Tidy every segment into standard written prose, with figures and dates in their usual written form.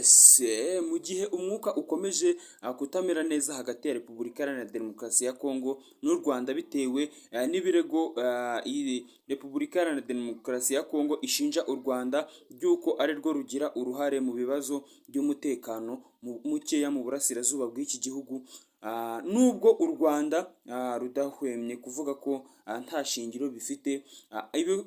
Yes, mu gihe umwuka ukomeje kutamera neza hagati ya Repubulika Iharanira Demokarasi ya Kongo n'u Rwanda bitewe n'ibirego iyi Repubulika Iharanira Demokarasi ya Kongo ishinja u Rwanda by'uko ari rwo rugira uruhare mu bibazo by'umutekano mukeya mu burasirazuba bw'iki gihugu. Nubwo u Rwanda rudahwemye kuvuga ko nta shingiro bifite,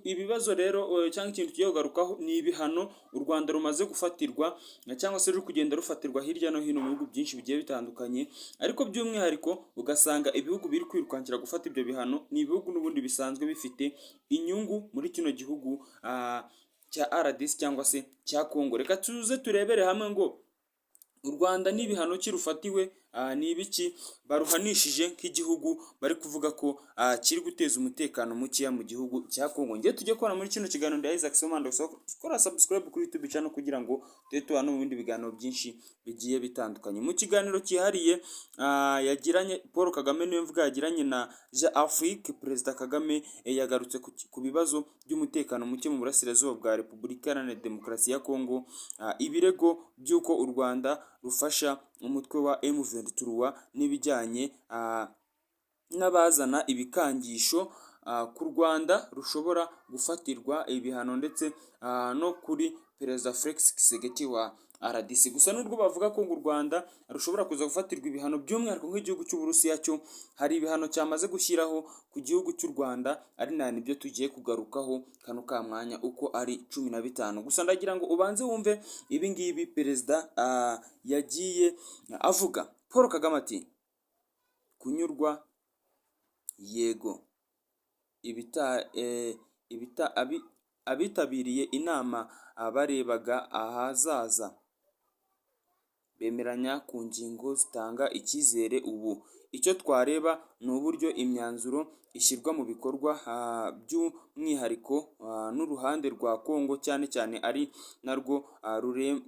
ibibazo rero cyangwa ikintu tugiye kugarukaho ni ibihano u Rwanda rumaze gufatirwa cyangwa se ruri kugenda rufatirwa hirya no hino mu bihugu byinshi bigiye bitandukanye, ariko by'umwihariko ugasanga ibihugu biri kwirukankira gufata ibyo bihano ni ibihugu n'ubundi bisanzwe bifite inyungu muri kino gihugu cya RDC cyangwa se cya Congo. Reka tuze turebere hamwe ngo u Rwanda n'ibihano ki rufatiwe, ni ibiki baruhanishije nk'igihugu bari kuvuga ko kiri guteza umutekano mukeya mu gihugu cya Congo. Ngiye tujye kubona muri kino kiganiro ndi Isaac Somando, kora subscribe kuri YouTube channel kugira ngo tujye tubana no mu bindi biganiro byinshi bigiye bitandukanye. Mu kiganiro cyihariye yagiranye Paul Kagame, niyo mvuga yagiranye na Jeune Afrique, Perezida Kagame yagarutse ku bibazo by'umutekano muke mu burasirazuba bwa Repubulika Iharanira Demokarasi ya Congo, ibirego by'uko u Rwanda rufasha umutwe wa M23 n'ibijyanye n'abazana ibikangisho ku Rwanda rushobora gufatirwa ibihano, ndetse no kuri Perezida Felix Tshisekedi wa RDC. Gusa nubwo bavuga ko ngo u Rwanda rushobora kuza gufatirwa ibihano, by'umwihariko nk'igihugu cy'Uburusiya cyo hari ibihano cyamaze gushyiraho ku gihugu cy'u Rwanda, ari na nibyo tugiye kugarukaho kano ka mwanya uko ari 15. Gusa ndagira ngo ubanze wumve ibi ngibi perezida yagiye avuga. Paul Kagame ati: "Kunyurwa yego, abitabiriye inama barebaga ahazaza, bemeranya ku ngingo zitanga icyizere. Ubu icyo twareba ni uburyo imyanzuro ishyirwa mu bikorwa, by'umwihariko n'uruhande rwa Congo cyane cyane ari narwo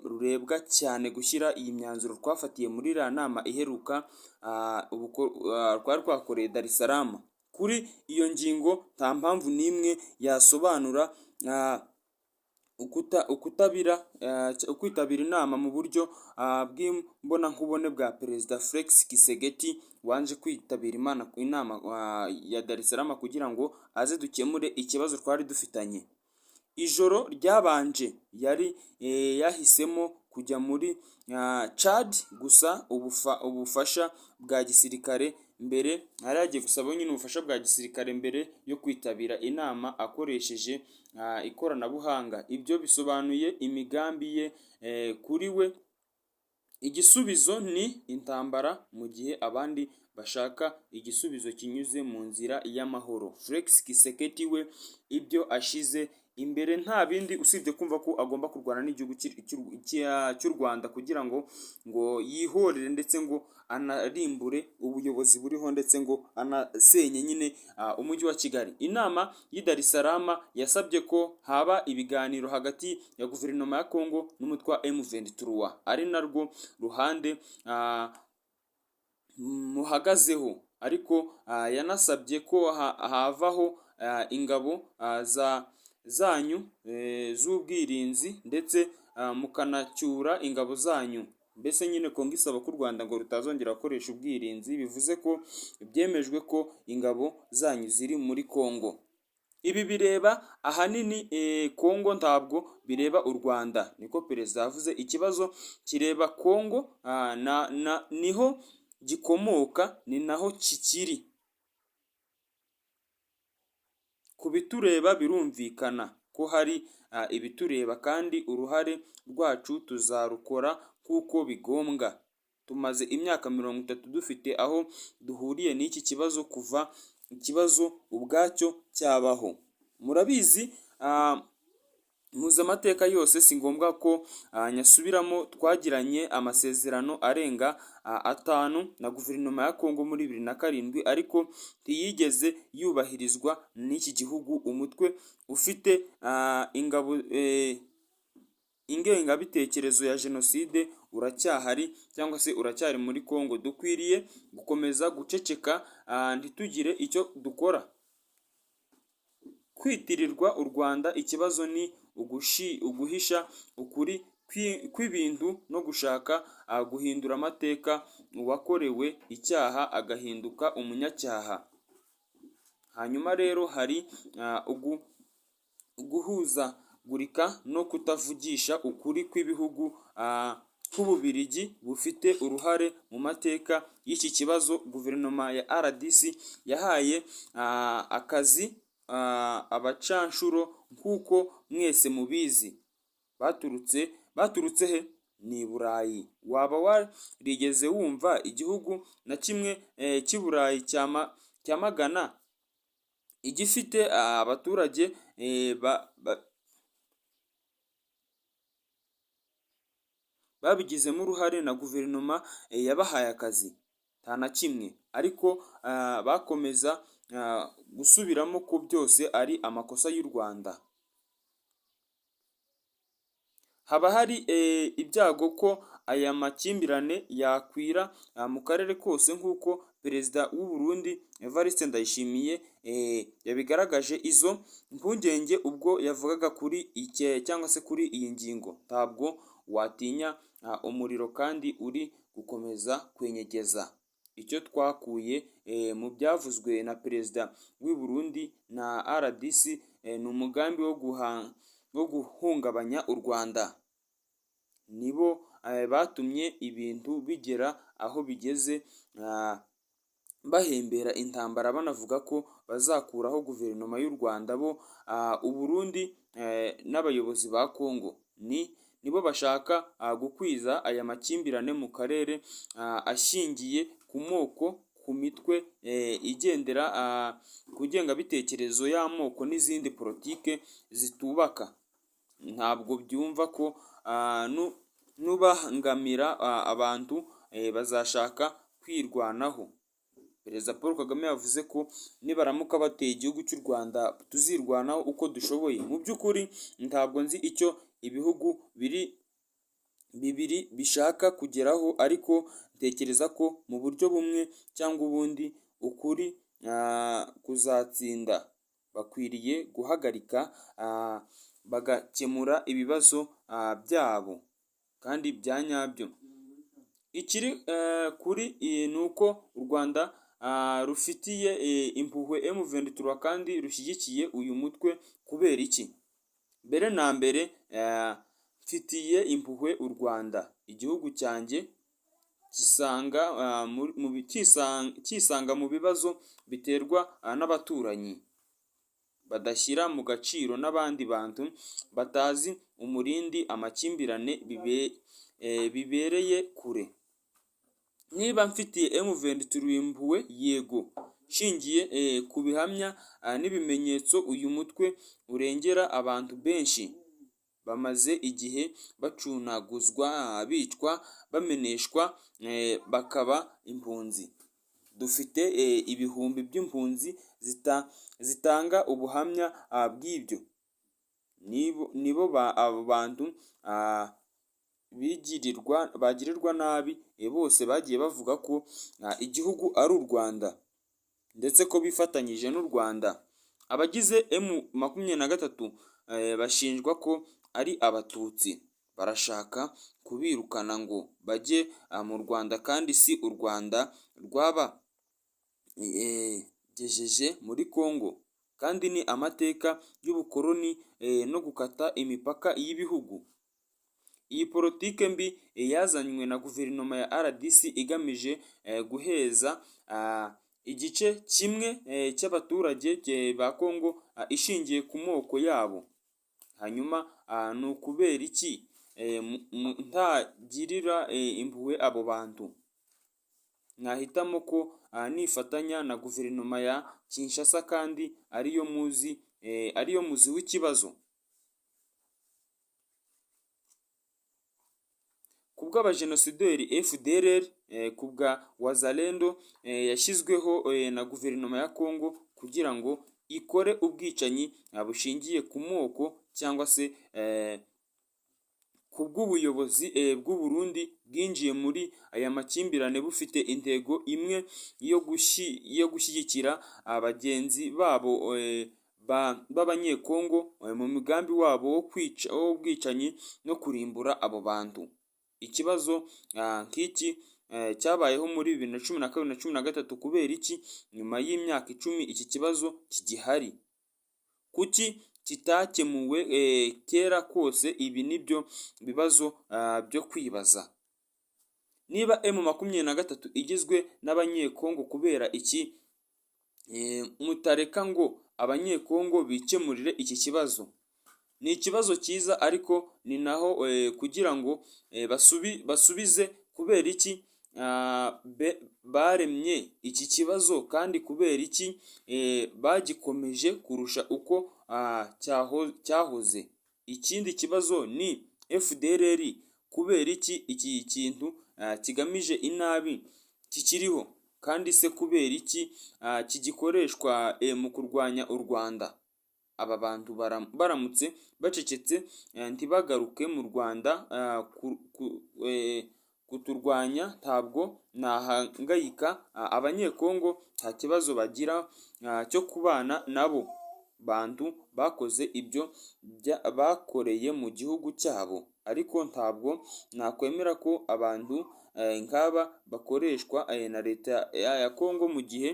rurebwa cyane gushyira iyi myanzuro twafatiye muri iriya nama iheruka twari twakoreye Dar es Salaam. Kuri iyo ngingo nta mpamvu n'imwe yasobanura ukutabira ukwitabira inama mu buryo bw'imbonankubone bwa Perezida Felix Tshisekedi wanje kwitabira inama ya Dar es Salaam kugira ngo aze dukemure ikibazo twari dufitanye. Ijoro ryabanje yari yahisemo kujya muri Chad gusa ubufasha bwa gisirikare mbere, yari yagiye gusaba nyine ubufasha bwa gisirikare mbere yo kwitabira inama akoresheje ikoranabuhanga. Ibyo bisobanuye imigambi ye. Kuri we igisubizo ni intambara mu gihe abandi bashaka igisubizo kinyuze mu nzira y'amahoro. Felix Tshisekedi we ibyo ashize imbere nta bindi usibye kumva ko agomba kurwana n'igihugu cy'u Rwanda kugira ngo yihorere, ndetse ngo anarimbure ubuyobozi buriho, ndetse ngo anasenye nyine umujyi wa Kigali. Inama y'i Dar es Salaam yasabye ko haba ibiganiro hagati ya guverinoma ya Congo n'umutwe wa M23, ari narwo ruhande muhagazeho, ariko yanasabye ko havaho ingabo za zanyu z'ubwirinzi, ndetse mukanacyura ingabo zanyu." Mbese nyine Kongo isaba ko u Rwanda ngo rutazongera gukoresha ubwirinzi, bivuze ko byemejwe ko ingabo zanyu ziri muri Kongo. "Ibi bireba ahanini Kongo, ntabwo bireba u Rwanda," niko perezida yavuze. "Ikibazo kireba Kongo, niho gikomoka, ni naho kikiri. Ku bitureba birumvikana ko hari ibitureba, kandi uruhare rwacu tuzarukora kuko bigombwa. Tumaze imyaka 30 dufite aho duhuriye n'iki kibazo kuva ikibazo ubwacyo cyabaho. Murabizi, muzi amateka yose, si ngombwa ko nyasubiramo. Twagiranye amasezerano arenga 5 na guverinoma ya Kongo muri 2007, ariko ntiyigeze yubahirizwa n'iki gihugu. Umutwe ufite ingabo ingengabitekerezo ya jenoside uracyahari cyangwa se uracyari muri Kongo. Dukwiriye gukomeza guceceka ntitugire icyo dukora? Kwitirirwa u Rwanda ikibazo ni uguhisha ukuri." kw'ibintu no gushaka guhindura amateka, uwakorewe icyaha agahinduka umunyacyaha. Hanyuma rero hari uguhuzagurika no kutavugisha ukuri kw'ibihugu nk'Ububirigi bufite uruhare mu mateka y'iki kibazo. Guverinoma ya RDC yahaye akazi abacanshuro nk'uko mwese mubizi. Baturutse he? Ni i Burayi. Waba warigeze wumva igihugu na kimwe cy'i Burayi cyamagana igifite abaturage babigizemo uruhare na guverinoma yabahaye akazi? Nta na kimwe. Ariko bakomeza gusubiramo ko byose ari amakosa y'u Rwanda. Haba hari ibyago ko aya makimbirane yakwira mu karere kose nk'uko Perezida w'u Burundi Evariste Ndayishimiye yabigaragaje izo mpungenge ubwo yavugaga kuri iki cyangwa se kuri iyi ngingo. Ntabwo watinya umuriro kandi uri gukomeza kwenyegeza. Icyo twakuye mu byavuzwe na Perezida w'i Burundi na RDC ni umugambi wo guhungabanya u Rwanda. Nibo batumye ibintu bigera aho bigeze, bahembera intambara banavuga ko bazakuraho guverinoma y'u Rwanda. Bo u Burundi n'abayobozi ba Congo nibo bashaka gukwiza aya makimbirane mu karere ashingiye ku moko, ku mitwe igendera ku ngengabitekerezo y'amoko n'izindi politike zitubaka. Ntabwo byumva ko nubangamira abantu bazashaka kwirwanaho. Perezida Paul Kagame yavuze ko nibaramuka bateye igihugu cy'u Rwanda tuzirwanaho uko dushoboye. Mu by'ukuri ntabwo nzi icyo ibihugu biri bibiri bishaka kugeraho, ariko ntekereza ko mu buryo bumwe cyangwa ubundi ukuri kuzatsinda. Bakwiriye guhagarika bagakemura ibibazo byabo kandi bya nyabyo. Ikiri kuri ni uko u Rwanda rufitiye impuhwe M23 kandi rushyigikiye uyu mutwe. Kubera iki? Mbere na mbere mfitiye impuhwe u Rwanda, igihugu cyanjye kisanga mu bibazo biterwa n'abaturanyi badashyira mu gaciro n'abandi bantu batazi umurindi amakimbirane bibereye kure. Niba mfitiye M23 impuhwe, yego, nshingiye ku bihamya n'ibimenyetso, uyu mutwe urengera abantu benshi bamaze igihe bacunaguzwa, bicwa, bameneshwa, bakaba impunzi. Dufite ibihumbi by'impunzi zitanga ubuhamya bw'ibyo. Nibo abo bantu bagirirwa nabi bose bagiye bavuga ko igihugu ari u Rwanda ndetse ko bifatanyije n'u Rwanda. Abagize M23 bashinjwa ko ari Abatutsi, barashaka kubirukana ngo bajye mu Rwanda kandi si u Rwanda rwabagejeje muri Congo, kandi ni amateka y'ubukoloni no gukata imipaka y'ibihugu. Iyi politike mbi yazanywe na guverinoma ya RDC igamije guheza igice kimwe cy'abaturage ba Congo ishingiye ku moko yabo. Hanyuma ni ukubera iki ntagirira impuhwe abo bantu? Mwahitamo ko nifatanya na guverinoma ya Kinshasa kandi ariyo muzi w'ikibazo. Ku bw'abajenosideri FDLR, ku bwa Wazalendo yashyizweho na guverinoma ya Congo kugira ngo ikore ubwicanyi bushingiye ku moko cyangwa se ku bw'ubuyobozi bw'u Burundi bwinjiye muri aya makimbirane bufite intego imwe yo gushyigikira bagenzi babo b'Abanyekongo mu mugambi wabo wo kwica, w'ubwicanyi no kurimbura abo bantu. Ikibazo nk'iki cyabayeho muri 2012 na 13. Kubera iki nyuma y'imyaka 10 iki kibazo kigihari? Kuki kitakemuwe kera kose? Ibi nibyo bibazo byo kwibaza. Niba M23 igizwe n'Abanyekongo, kubera iki mutareka ngo Abanyekongo bikemurire iki kibazo? Ni ikibazo cyiza, ariko ni naho kugira ngo basubize kubera iki baremye iki kibazo, kandi kubera iki bagikomeje kurusha uko cyahoze. Ikindi kibazo ni FDLR. Kubera iki iki kintu kigamije inabi kikiriho? Kandi se kubera iki kigikoreshwa mu kurwanya u Rwanda? Aba bantu baramutse bacecetse, ntibagaruke mu Rwanda kuturwanya, ntabwo nahangayika. Abanyekongo nta kibazo bagira cyo kubana nabo bantu bakoze ibyo bakoreye mu gihugu cyabo, ariko ntabwo nakwemera ko abantu nk'aba bakoreshwa na leta ya Kongo mu gihe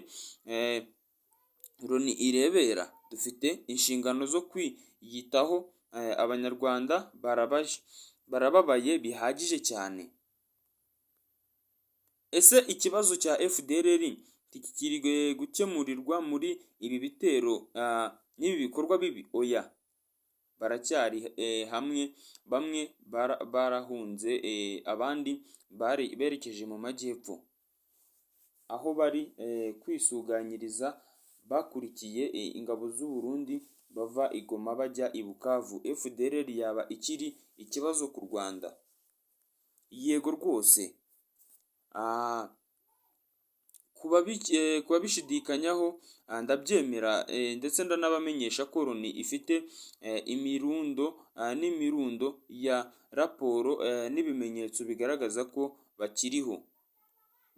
Loni irebera. Dufite inshingano zo kwiyitaho. Abanyarwanda barababaye bihagije cyane. Ese ikibazo cya FDLR kiri gukemurirwa muri ibi bitero n'ibi bikorwa bibi? Oya, baracyari hamwe. Bamwe barahunze, abandi berekeje mu majyepfo aho bari kwisuganyiriza bakurikiye ingabo z'u Burundi bava i Goma bajya i Bukavu. FDLR yaba ikiri ikibazo ku Rwanda? Yego rwose. Ku babishidikanyaho, ndabyemera, ndetse ndanabamenyesha ko Loni ifite imirundo n'imirundo ya raporo n'ibimenyetso bigaragaza ko bakiriho,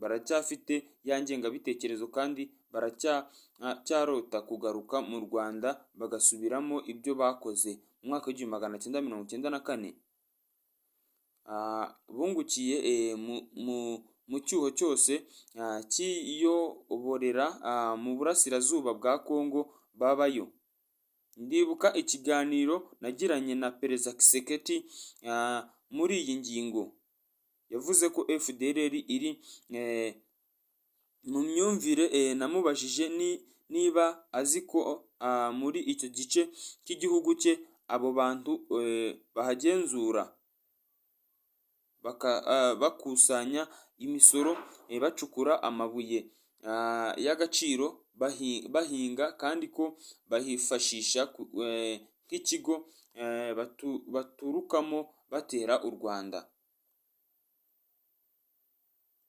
baracyafite ya ngengabitekerezo, kandi baracyarota kugaruka mu Rwanda bagasubiramo ibyo bakoze mu mwaka wa 1994. Bungukiye mu cyuho cyose cy'iyoborera mu burasirazuba bwa Kongo babayo. Ndibuka ikiganiro nagiranye na Perezida Tshisekedi muri iyi ngingo. Yavuze ko FDLR iri mu myumvire. Namubajije niba azi ko muri icyo gice cy'igihugu cye abo bantu bahagenzura, bakusanya imisoro, bacukura amabuye y'agaciro, bahinga, kandi ko bahifashisha nk'ikigo baturukamo batera u Rwanda.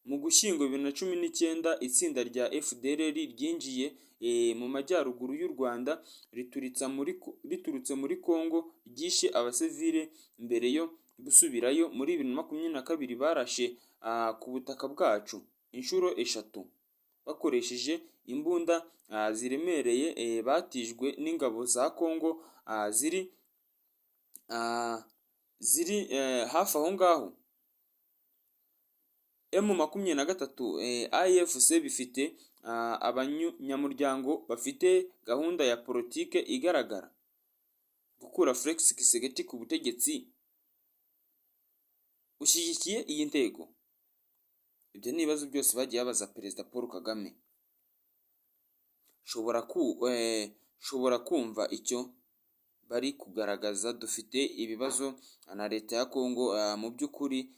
Mu Gushyingo 2019, itsinda rya FDLR ryinjiye mu majyaruguru y'u Rwanda riturutse muri Congo, ryishe abasivile mbere yo gusubirayo. Muri 2022 barashe ku butaka bwacu inshuro eshatu bakoresheje imbunda ziremereye batijwe n'ingabo za Congo ziri hafi aho ngaho. M23, AFC bifite abanyamuryango bafite gahunda ya politike igaragara: gukura Felix Tshisekedi ku butegetsi. Ushyigikiye iyi ntego? Ibyo ni ibibazo byose bagiye babaza Perezida Paul Kagame. Shobora kumva icyo bari kugaragaza. Dufite ibibazo na leta ya Congo mu by'ukuri.